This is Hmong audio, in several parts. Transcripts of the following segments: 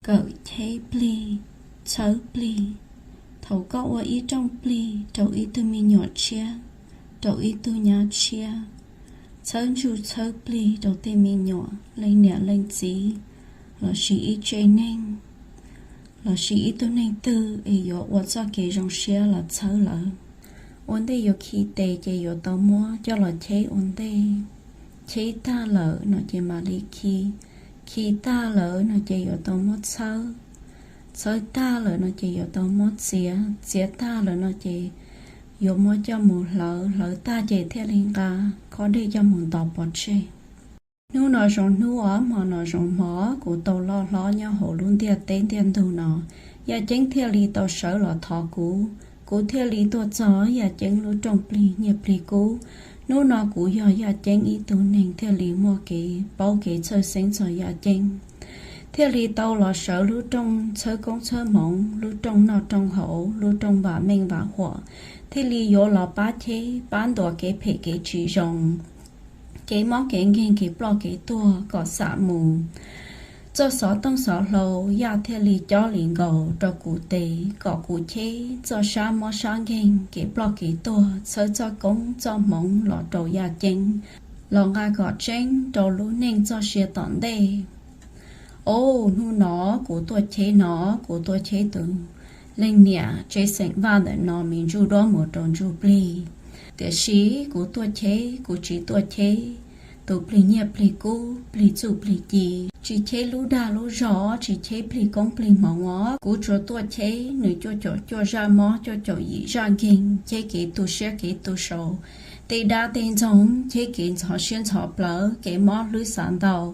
Kawm cheb plig, txhawb plig. Thaum koj ua ib rooj plig rau ib tug me nyuam tshiab, rau ib tug nyab tshiab, txhawb ntsuj txhawb plig rau tej me nyuam, leej niam leej txiv, lossis ib tsev neeg, lossis ib tug neeg twg es yuav ua txoj kev zoo siab los txhawb lawv. Ua ntej yuav khi tes ces yuav tau muab coj los cheb ua ntej. Cheb tag lawm no ces mam li khi. Khi tag lawm no ces yuav tau muab txhawb. Txhawb tag lawm no ces yuav tau muab txiav. Txiav tag lawm no ces yuav muab coj mus hlawv. Hlawv tag ces thiaj li nqa khob dej coj mus ntov pov tseg. Hnub no zoo hnub os, hmo no zoo hmo, kuv tau loj hlob nyob hauv lub ntiaj teb ntiaj ntug no, yaj ceeb thiaj li tau sawv los thov kuv, kuv thiaj li tuaj txog yaj ceeb lub rooj plig nyiaj plig kub. Hnub no kuv yog yaj ceeb ib tug neeg thiaj li muaj kev paub kev txhawj xeeb txog yaj ceeb, thiaj li tau los sawv lub rooj txhawb koob txhawb hmoov, lub rooj noj rooj haus, lub rooj vam meej vam huam, thiaj li yuav los pab cheb pab ntuas kev phem kev tsis zoo, kev mob kev nkeeg kev ploj kev tuag kom xam mus. Txoj xov tooj xov hlau yaj thiaj li cob li nkaus rau kuv tes kom kuv cheb txoj sab mob sab nkeeg kev ploj kev tuag, txhawb txoj koob txoj hmoov los rau yaj ceeb, los nqa kom tseeb rau lub neej txoj sia tom ntej. Au, hnub no kuv tuaj cheb no, kuv tuaj cheb tus leej niam tsev xeem Vaj ntawm no me ntsuj duab mus rau ntsuj plig. Tiam sis kuv tuaj cheb, kuv tsis tuaj cheb tus plig nyiaj plig kub, plig txuj plig ci, tsis cheb lub dag lub zog, tsis cheb plig koob plig hmoov os. Kuv tsuas tuaj cheb nws cuaj caum cuaj zaj mob, cuaj caum yim zaj nkeeg, cheb kev tu siab kev tu sau, tej dab tej ntxoog, cheb kev ntxhov siab ntxhov plawv, kev mob hlwb xav ntau,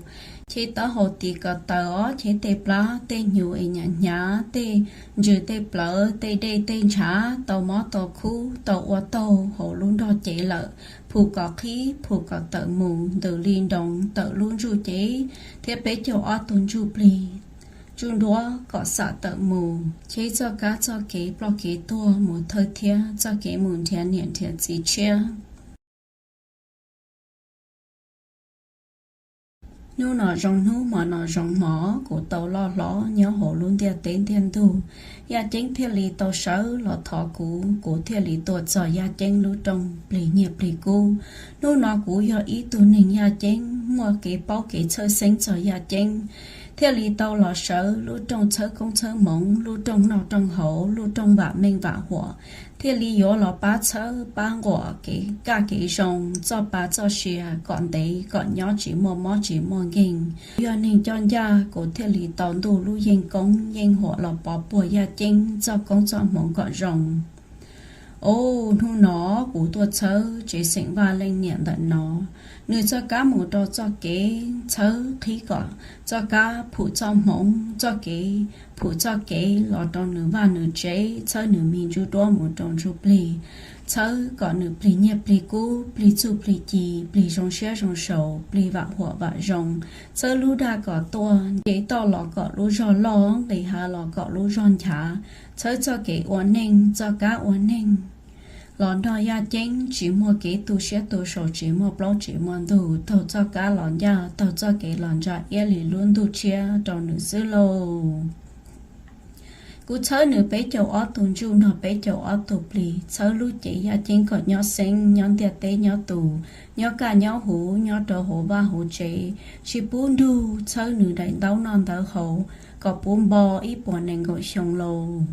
cheb taub hau tis ko taw os, cheb tej plab tej hnyuv es hnyav hnyav, tej ntsws tej plawv, tej dej tej ntshav tau mob tau khub, tau ua taug hauv lub nrog cev lawm, phum kom qhib phum kom tawm mus ntws li nroos tawm lub ntsuj cev thiab peb caug ob tug ntsuj plig, ntsuj duab kom xam tawm mus, cheb txoj kab txoj kev ploj kev tuag mus thawj thiab txoj kev mus nrhiav niam nrhiav txiv tshiab. Hnub no zoo hnub, hmo no zoo hmo, kuv tau loj hlob nyob hauv lub ntiaj teb ntiaj ntug, yaj ceeb thiaj li tau sawv los thov kuv, kuv thiaj li tuaj txog yaj ceeb lub rooj plig nyiaj plig kub. Hnub no kuv yog ib tug neeg yaj ceeb muaj kev paub kev txhawj xeeb txog yaj ceeb, thiaj li tau los sawv lub rooj txhawb koob txhawb hmoov, lub rooj noj rooj haus, lub rooj vam meej vam huam, thiaj li yuav los pab txhawb pab nquam kev kaj kev zoo txoj pa txoj sia kom ntev kom nyob tsis muaj mob tsis muaj nkeeg. Yog neeg coj ncaj kuv thiaj li tau ntuj lub yeej koob yeej huam los pov puag yaj ceeb txoj koob txoj hmoov kom zoo. Au, hnub no kuv tuaj txhawb tsev xeem Vaj leej niam ntawm no, nws txoj kab mus rau txoj kev txhawb qhib kom txoj kab phum txoj hmoov, txoj kev phum txoj kev los rau nws vaj nws tsev, txhawb nws me ntsuj duab mus rau ntsuj plig, txhawb kom nws plig nyiaj plig kub, plig txuj plig ci, plig zoo siab zoo saud, plig vam huam vam zoo, txhawb lub dag kom tuaj, nce toj los kom lub zog loj, nqis hav los kom lub zog nchav, txhawb txoj kev ua neej, txoj kab ua neej los nrog yaj ceeb tsis muaj kev tu siab tu sau, tsis muaj plaub tsis muaj ntug, taug txoj kab los ncaj, taug txoj kev los ntsa iab li lub ntuj tshiab rau nws xwb lauj. Kuv txhawb nws peb caug ob tug ntsuj nrog peb caug ob tug plig, txhawb lub cev yaj ceeb kom nyob xeeb, nyob ntiaj teb nyob tus, nyob kaj nyob huv, nyob rau hauv vaj hauv tsev, tsis pub nrug, txhawb nws daim ntaub noj ntawv haus kom puv npo ib puas nees nkaum xyoo lauj.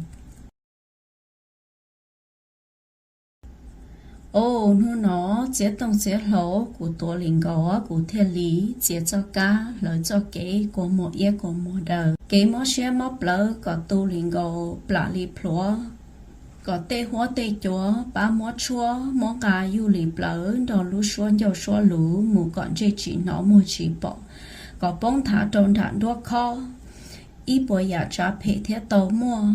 Au, hnub no txiav tooj txiav hlau kuv tuav li nkaus, kuv thiaj li txiav txoj kab hlawv txoj kev kua muag iab kua muag daw, kev mob siab mob plawv kom tu li nkaus plam li plhuav, kom tej huab tej cua pab muab tshuab muab nqa yuj li plawv nrog lub suab ncauj suab lus mus kom ntsej tsis hnov muag tsis pom, kom poob nthav rau nram nruab khob, ib puas yam tsav phem thiab tau muaj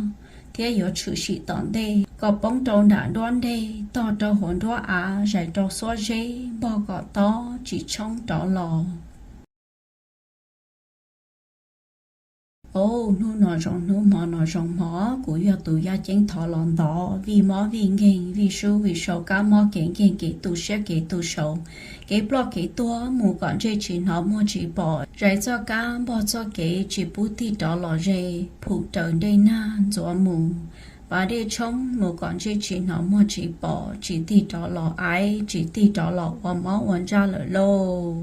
thiab yuav tshwm sim tom ntej, kom poob rau nram nruab ntej, tog rau hauv nruab av, zais rau xuab zeb, npog kom tob tsis tshoob rov los. Au, hnub no zoo hnub, hmo no zoo hmo, kuv yog tus yaj ceeb thov los ntov, vij mob vij nkeeg, vij sub vij sau, kab mob kev nkeeg, kev tu siab kev tu sau, kev ploj kev tuag, mus kom ntsej tsis hnov muag tsis pom, zais txoj kab npog txoj kev, tsis pub tig rov los ze, phum raws nrej nag ntxuav mus, pas dej tshoob, mus kom ntsej tsis hnov muag tsis pom, tsis tig rov los aiv, tsis tig rov los ua mob ua ntsaj lawm lauj.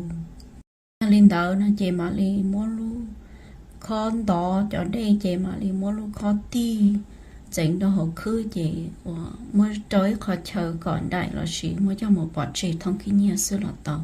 Yog li ntawd no ces mam li muab lub khob ntov cov dej, ces mam li muab lub khob tig txeev rau hauv khwb, ces ua muab rau ib qho chaw kom nraim los sis muab coj mus pov tseg thoob khib nyiab xwb los tau.